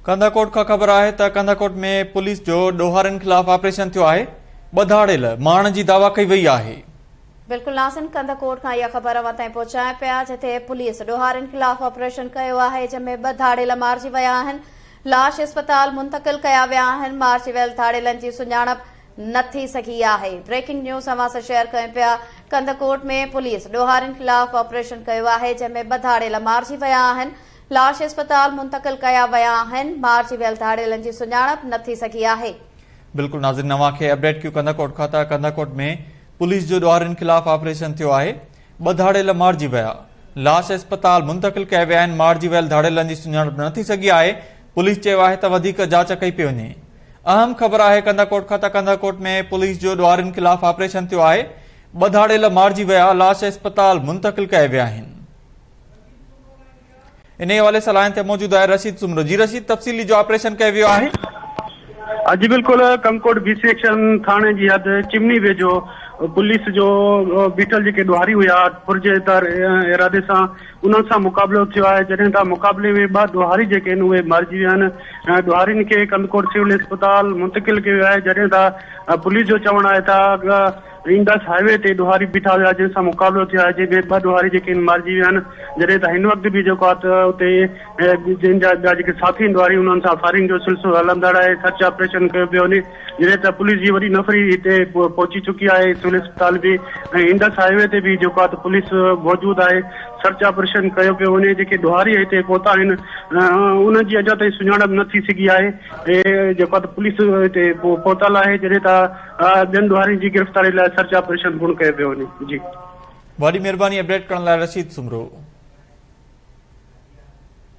ڪنڌڪوٽ کان خبر آهي ته ڪنڌڪوٽ ۾ پوليس جو ڏوهارين خلاف آپريشن ٿيو آهي، ٻه ڌاڙيل مارڻ جي دعويٰ ڪئي وئي آهي. بلڪل ناظرين ڪنڌڪوٽ کان اها خبر اوهان تائين پهچايان پيا جتي پوليس ڏوهارين خلاف آپريشن ڪيو آهي جنهن ۾ ٻه ڌاڙيل مارجي ويا آهن لاش اسپتال منتقل ڪيا ويا آهن مارجي ويل ڌاڙيلن جي سڃاڻپ نه ٿي سگهي آهي بريڪنگ نيوز اوهان سان شيئر ڪيون پيا ڪنڌڪوٽ ۾ پوليس ڏوهارين خلاف آپريشن ڪيو آهي جنهن ۾ ٻه ڌاڙيل مارجي ويا آهن لاش اسپتال منتقل ڪيا ويا آهن، مارجي ويل ڌاڙيلن جي سڃاڻپ نه ٿي سگهي آهي. بلڪل ناظرين اوهان کي اپڊيٽ ڪيون ڪنڌڪوٽ کان ته ڪنڌڪوٽ ۾ پوليس جو ڏوهارين خلاف آپريشن ٿيو آهي ٻه ڌاڙيل مارجي ويا لاش اسپتال منتقل ڪيا ويا آهن مارجي ويل ڌاڙيلن جي سڃاڻپ نه ٿي سگهي آهي پوليس چيو آهي ته وڌيڪ جاچ ڪئي پئي وڃي اهم خبر آهي ڪنڌڪوٽ کان ته ڪنڌڪوٽ ۾ پوليس جو ڏوهارين خلاف آپريشن ٿيو آهي ٻه ڌاڙيل مارجي ويا لاش اسپتال منتقل ڪيا ويا آهن. انهي حوالي سان لائين تي موجود آهي رشيد سومرو جي رشيد تفصيلي جو آپريشن ڪيو ويو آهي. جي بلڪل ڪنڪوٽ بي سيڪشن ٿاڻي جي حد چمني ويجهو پوليس جو بيٺل جيڪي ڏوهاري هيا ڦر جي ارادي سان انهن سان مقابلو ٿيو آهي جڏهن ته مقابلي ۾ ٻه ڏوهاري جيڪي آهن اهي مارجي ويا آهن ڏوهارين کي ڪنڌڪوٽ سول اسپتال منتقل ڪيو ويو آهي جڏهن ته پوليس جو چوڻ آهي ته انڊس هاء وي تي ڏوهاري بيٺا هيا جن سان مقابلو ٿيو آهي جنهن ۾ ٻه ڏوهاري جيڪي آهن مارجي ويا آهن جڏهن ته هن وقت به جيڪو آهي ته اتي جن جا ٻيا جيڪي ساٿي آهن ڏوهاري انهن سان فائرنگ جو سلسلو هلندڙ آهي سرچ آپريشن ڪيو پيو وڃي جڏهن ته پوليس جي وڏي نفري هتي پهچي چڪي آهي سول اسپتال به ۽ انڊس هاء وي تي به جيڪو آهي ته پوليس موجود آهي سرچ آپريشن ڪيو پيو وڃي جيڪي ڏوهاري هتي پهتا آهن انهن جي اڃا تائين سڃاڻپ نه ٿي سگهي آهي جيڪو آهي ته پوليس هتي پهتل آهي جڏهن ته ٻين ڏوهارين جي گرفتاري لاء سرچ آپريشن پڻ ڪيو پيو وڃي. جي. وڏي مهرباني اپڊيٽ ڪرڻ لاء رشيد سومرو.